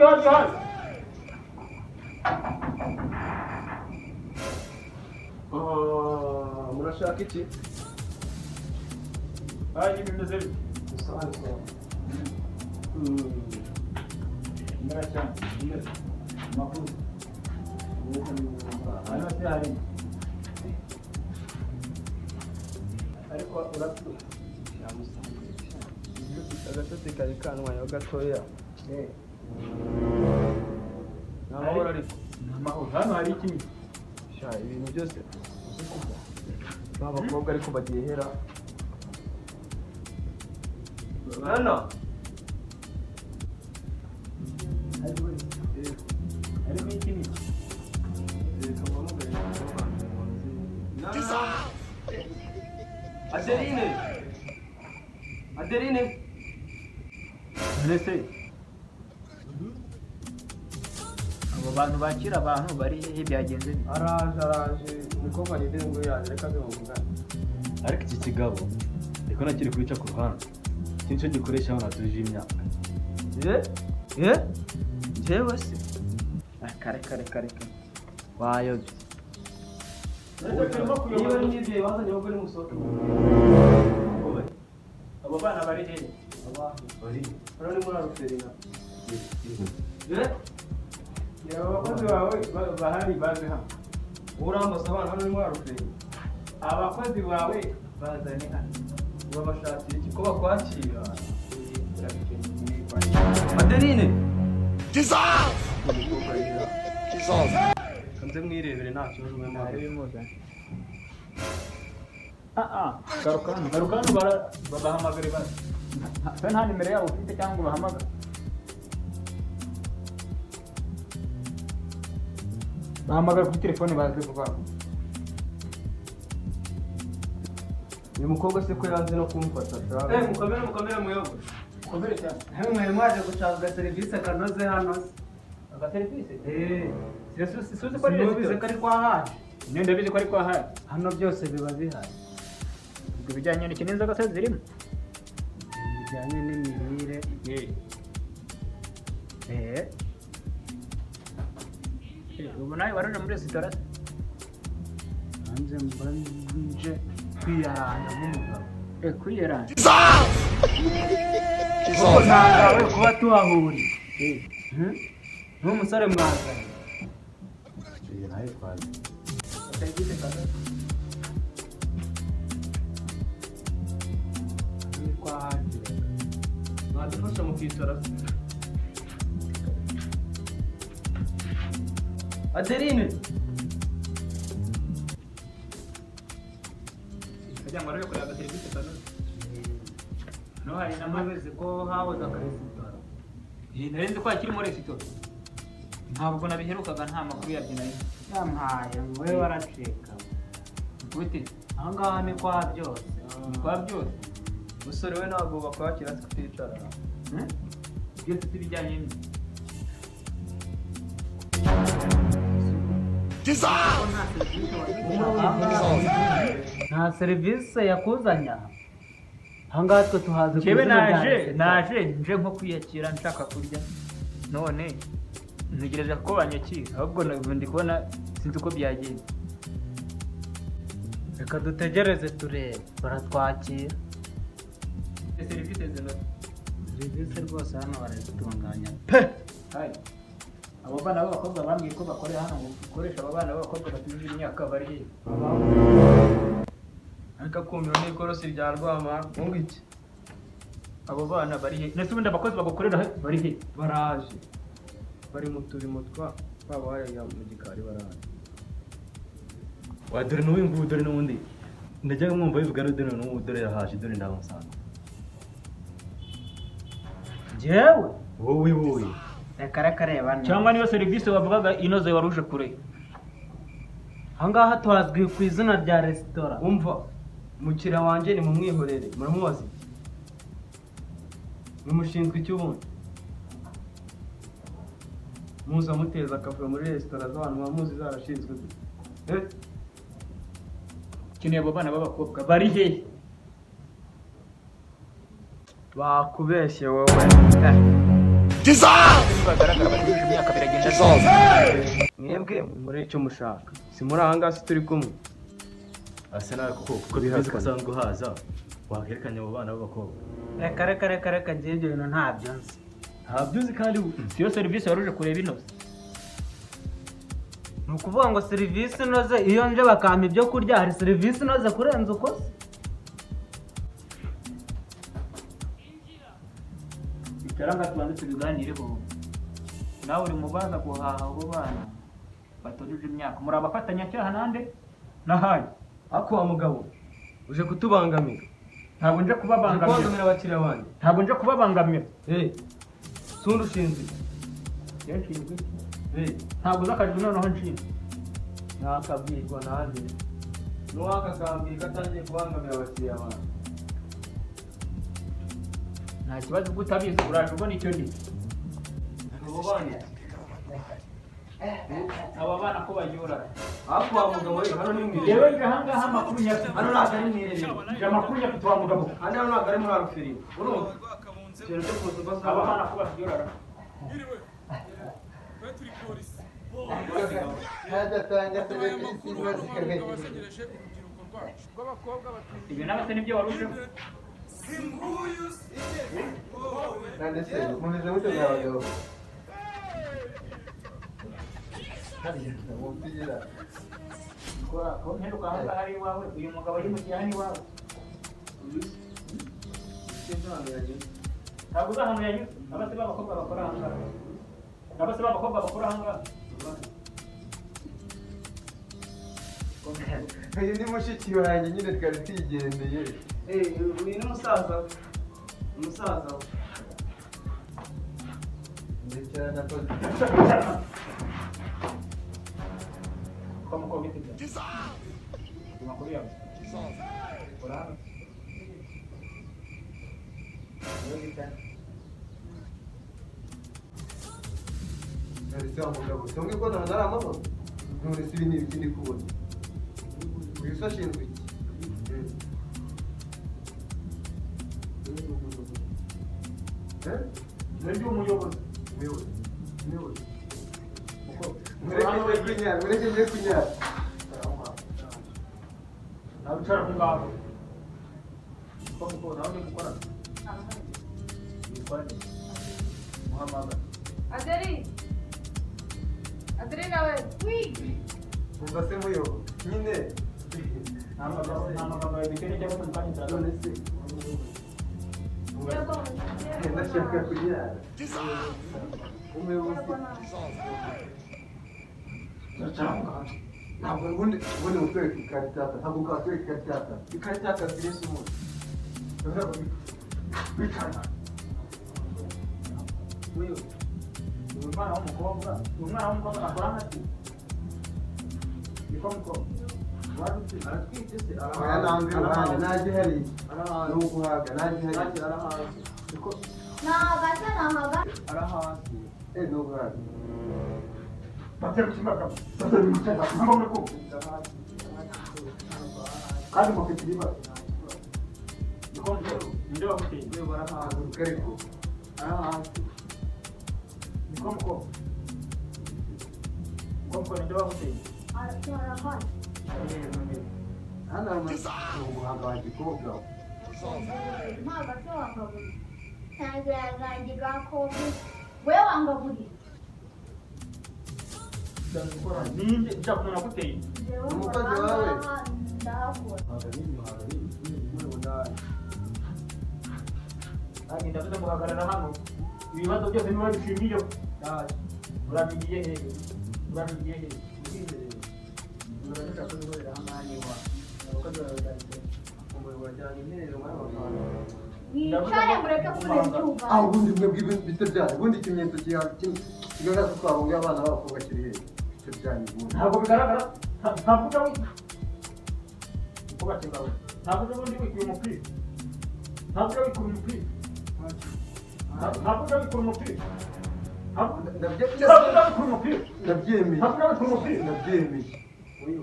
Haji, haji. Ah, murashaka iki? Haji, bimeze bite? Musanze. Mbera cyane. Makuru. Hano se hari. Ariko uratuye. Agatotsi kari kantwayeho gatoya. Ni amahoro ariko. Ni amahoro. Hano hari iki? Sha, ibintu byose ba bakobwa ariko bagiye hera. Nana. Harimo iki ni? Adeline! Adeline! None se abo bantu bakira abantu bari hehe, byagenze bite? Araje, araje, umukobwa ngeze ngo yaje, reka aze muvugane. Ariko iki kigabo ndikubona kiri kubica ku ruhande. Iki nicyo gikoresha abana batujuje imyaka. Eh? Eh? Njyewe se? Ah, kare kare kare kare. Wayobye. Niba ari n'ibyo bazanye, ahubwo nimusohoke. Abo bana bari hehe? Bari. Hano ni muri Aruferina. Eh? Abo bakozi bawe bahari baze hano. Urambaza abana, hano ni muri Aruferina. Abakozi bawe bazane hano. Urabashakira iki ko bakwakira? Adeline! Jesus! Kanze mwirebere, nta kibazo mwe mwari. Ah ah, garuka hano, garuka hano, babahamagare baze. Se nta nimero yabo ufite cyangwa ngo ubahamagare? Bahamagara kuri telefone baze vuba vuba. Uyu mukobwa se ko yanze no kumfata shaka? Eh, mukomere, mukomere muyobo. Mukomere cyane. Hamwe mwari mwaje gushaka serivisi kanoze hano se? Aga serivisi? Eh, Suzi ko ari sinubize ko resitora. ari kwa Haji. Nyine ndabizi ko ari kwa Haji. Hano byose biba bihari. Ubwo ibijyanye n'iki, n'inzoga se zirimo? Bijyanye n'imirire. Eh, Ubu nawe waruje muri resitora se? Nanjye mba nje kwiyaranja nk'umugabo. Eh, kwiyaranja. Kuko ntangawe kuba tuhahuriye. Hmm? N'umusore mwazanye. Iyi nayo twazi. Serivisi kanoze. Ni kwa Haji reka. Mwadufasha mukicara se? Adeline! Kugira ngo arebe kureba serivisi kanoze. No hari n'amazi. Namubizi ko hahoze akaresitora. Iyi nari nzi ko hakiri muri resitora. Ntabwo nabiherukaga, nta makuru yabyo nari. Yampaye wowe waracika. Gute? Aha ngaha ni kwa byose. Ni kwa byose. Musore we, ntabwo bakwakira se kuticara? Hmm? Byose si ibijyanye ni. Nta serivisi yakuzanye aha. Aha ngaha twe tuhazi ku Njyewe izina rya naje resitora. Naje nje nko kwiyakira, nshaka kurya, none ntegereje ko banyakira, ahubwo ndi kubona sinzi uko byagenze. Reka dutegereze turebe, baratwakira. Serivisi zinoze. Serivisi rwose hano barazitunganya. Hai. Abo bana b'abakobwa bambwiye ko bakorera hano, ngo ukoresha abo bana b'abakobwa batujuje imyaka, bari hehe? Ariko akumiro n'ikorosi rya Rwamara ngo iki? Abo bana bari he? Ndetse ubundi abakozi bagukorera bari he? Baraje, bari mu turimo twa twaba hariya mu gikari, baraje. Wa, dore n'uyu nguyu, dore n'ubundi najyaga mwumva bivuga, rero dore n'ubu, dore yahaje, dore ndamusanze. Njyewe? Wowe, wowe. Reka reka, reba neza. Cyangwa niyo serivisi wavugaga inoze wari uje kure? Aha ngaha tuhazwi ku izina rya resitora. Umva, umukiriya wanjye ni mumwihorere. Muramubaza iki? Mumushinzwe iki ubundi? Muza muteza akavuyo muri resitora z'abantu, muba muzi zarashinzwe gute? Eh? Ukeneye abo bana b'abakobwa bari hehe? Bakubeshye wowe. Nibagaragara batujuje imyaka biragenda. Mwebwe muri icyo mushaka, si muri aha ngaha, si turi kumwe? Asa nawe kuko tubizi ko usanzwe uhaza, wakerekanye abo bana b'abakobwa. Reka, reka, reka, reka, njye ibyo bintu ntabyo nzi. Ntabyo uzi kandi Siyo serivisi wari uje kureba inoze? Ni ukuvuga ngo serivisi inoze, iyo nje bakampa ibyo kurya, hari serivisi inoze kurenza uko se? Icara nga tubanze tubiganireho. Nawe uri mu baza guhaha abo bana batujuje imyaka, muri abafatanyacyaha nande nahaye. Ariko wa mugabo, uje kutubangamira. Ntabwo nje Uje kubabangamira. kubangamira abakiriya banjye. Ntabwo nje kubabangamira. Eh, sundi ushinzwe iki? Njyewe nshinzwe iki? Eh, Ntabwo uzi akazi noneho nshinzwe. Nakabwirwa nanjye n'uwakakambwira ko atangiye kubangamira abakiriya banjye. Nta kibazo, ubwo utabizi uraje ubona icyo ndi. Abo bana. Aba bana ko bayora? Ariko wa mugabo we, hano ni mu Yewe, irerero. nje ahangaha amakuru nyafite. Hano ntabwo ari mu irerero. Nje amakuru nyafite, wa mugabo. Hano ntabwo ari muri orphelinat, urumva ikintu cyo kuza ubaza? Aba bana ko babyora? Twe turi polisi. Hadatanga Tubaye serivisi amakuru inoze. hano hari umugabo wazengereje urubyiruko rwacu rw'abakobwa batujuje. Ibyo nawe se nibyo wari ujemo? None se mumeze mute mwa bagabo? Umupira. Ko mperuka ahangaha ari iwawe, uyu mugabo yimukiye hano iwawe. Ntabwo uzi ahantu yanyuze? Abase b'abakobwa bakora ahangaha, abase b'abakobwa bakora ahangaha. Uyu ni mushiki wanjye nyine, twari twigendeye. Eh, uyu ni musaza we, umusaza we. Ndetse nakoze. Ko mukobwa bite byawe? Amakuru yawe? Ukora hano? Niyo bita. None se wa mugabo, tumwe ko ntabwo ari amahoro? None se ibi ni ibiki ndi kubona? Uyu se ashinzwe iki? Eh? Ndi umuyobozi. Umuyobozi. Umuyobozi. Mukobwa. Mureke njye kunyara, mureke njye kunyara. Nawe ucara aho ngaho. Ko mukobwa nawe uri gukora? Witwa nde? Muhamagara. Adeli! Adeli nawe! Umva se muyobo. Nyine. Nta magambo yawe dukeneye cyangwa se mu kanya None turaza. se. Ndashaka kunyara. Umuyobozi. Ntabwo ubundi mutwereka ikarita y'akazi. Ntabwo ukatwereka ikarita y'akazi. Ikarita y'akazi irese umuntu. Bicara. Uyu. Uyu mwana w'umukobwa, uyu mwana w'umukobwa akora nka niko mukobwa. Wari aratwite se? Oya, nanze iruhande, najye hariya. Arahazi. Ni uguhaga, najye hariya. Nanjye arahazi. Niko. Nahagaze, nahagaze. Arahazi. Eh, ni uguhaga. Batera ikibaga. Batera ikibaga. Ntabwo muri kumva. Kandi mufite ibibazo. Niko mukobwa. Ninde waguteye? Uyu arahazi. Haguruka ariko. Arahazi. Niko mukobwa. Niko mukobwa, ninde waguteye? Arahari. Hano hari ni uguhaga wa gikobwa we. Mpagaze wangaburiye. Ntabwo gakobwa. We wangaburiye. Ninde nshaka umuntu waguteye? Njyewe Umukozi wawe? Ndahakora. Nanjye ndavuze ngo hagarara hano. Ibibazo byose niba bishingiyeho. Urabigiye hehe? Urabigiye hehe? Urabishaka kubikorera aha ngaha ni iwawe. Abakozi bawe bajyana interero muri aba bantu. Mwicare mureke kureba icyuma. Aho ubundi mwebwe ibite byanyu, ubundi ikimenyetso kigaragaza ko twabonye abana b'abakobwa kiri hehe? Ibite byanyu ubundi. Ntabwo bigaragara. Ntabwo ujya uko bakigabo. Ntabwo ujya ubundi wikuye umupira. Ntabwo ujya wikura umupira. Ntabwo ujya wikura umupira. Ntabwo ujya wikura umupira. Ndabyemeye. Ntabwo ujya wikura umupira. Ndabyemeye. Uyu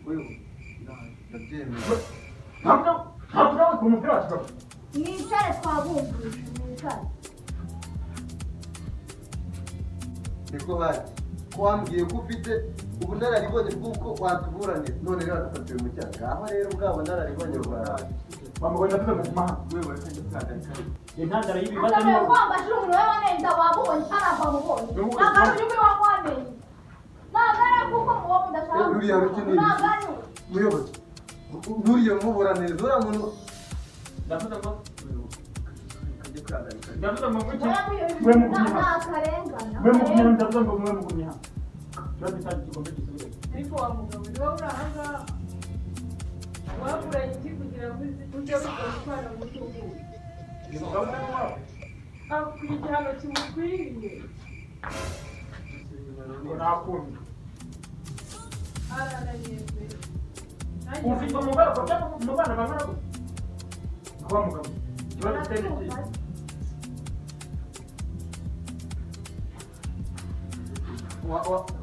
uyu. Ndabyemeye. Ntabwo ujya wikura umupira wa kigabo. Mwicare twabumvishe, mwicare. Niko haje ko wambwiye ko ufite ubunararibonye bw'uko watuburanira, none rero wadufatiwe mu cyaha. Ngaho rero bwa bunararibonye bwawe. Wa mugabo, ndavuze ngo guma hano. Intandaro y'ibibazo ni Akamaro wowe. kwambashira umuntu we wanenza wabubonye cyangwa wamubonye. Ntabwo ari uri wamwamenye. Ntabwo ari kuko muwo mudashaka. Ruriya ruki ni Ntabwo ari we. Muyobozi, nturiye muburaniriza uriya muntu. Ndavuze ngo, ndavuze ngo kuki Oya, mwe mugumye nta hano. karengane. Mwe mugumye hano, ndavuze ngo mwe mugumye hano. Ikibazo cyanyu kigomba gisubire. Ariko wa mugabo, niba uri aha ngaha, waburanye iki kugira ngo ujye gutwara umutungo? Akwiye igihano kimukwiriye. Ngo nakumva. Arananiye. Ufite umubano cyangwa umubano bangana gute? Wa mugabo, ikibazo ufite ni ikihe?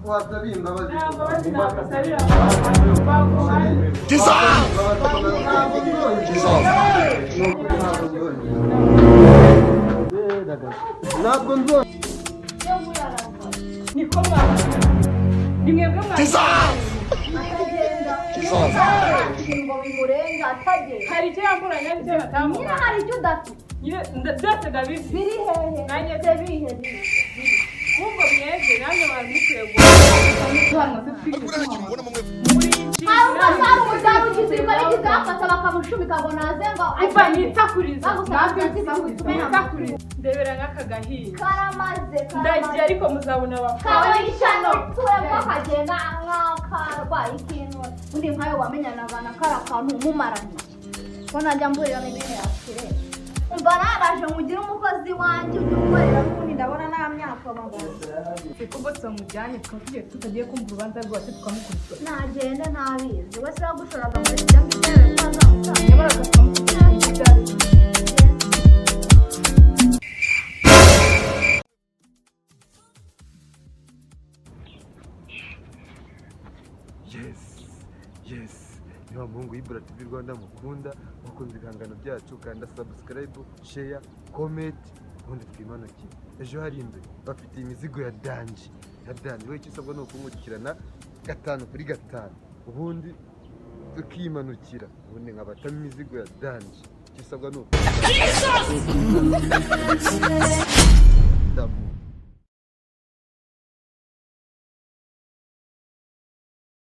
Wasabiye imbabazi? Nta mbabazi nagusabira, baguhaye. Ntabwo nzongera, ni ukuri ntabwo nzongera, ntabwo nzongera. Iyo nguyu arava. Niko mwavuze, ni mwebwe mwavuze. Atagenda. Ngo bimurenga atagenda. Hari icyo yamburanye n'icyo Nyine batamuhaye. hari icyo udafite. Nyine byose ndabizi. Biri hehe? Nanjye Se bihe? Ahubwo mwebwe namwe mwari mukwiye guhanwa se twigeze muri Hari ugasanga umudamu ugize n'ikizafata bakamushumika ngo naze ngo Umva nitakuriza. Bagusaba akazi bagutumena. Nitakuriza, ndebera nk'aka gahinda. Karamaze. Ndagiye, ariko muzabona abakobwa. Kabishano tuwemo kagenda nk'akarwaye ikintu undi nkayo wamenyanaga na kariya kantu umumaranye ko najya mburira n'ibintu yakire. Umva, naraje nkugire umukozi wanjye ujye unkorera, n'ubundi ndabona nta myaka magana. Kuko tumujyanye tukaba tugiye tutagiye kumva urubanza rwose tukamukubita. Nagenda ntabizi we se wagushoraga muri ibyo ngibyo ko azamutanga. Nyamara tukamukubita. Yes, ni wa muhungu w'Ibura TV Rwanda mukunda, wakunze ibihangano byacu. Kanda subscribe, share, comment, ubundi twimanukire. Ejo hari imbere bafite imizigo ya danger, ya danger. Wowe icyo usabwa ni ukunkurikirana gatanu kuri gatanu, ubundi tukimanukira, ubundi nkabatamo imizigo ya danger. Icyo usabwa ni uku.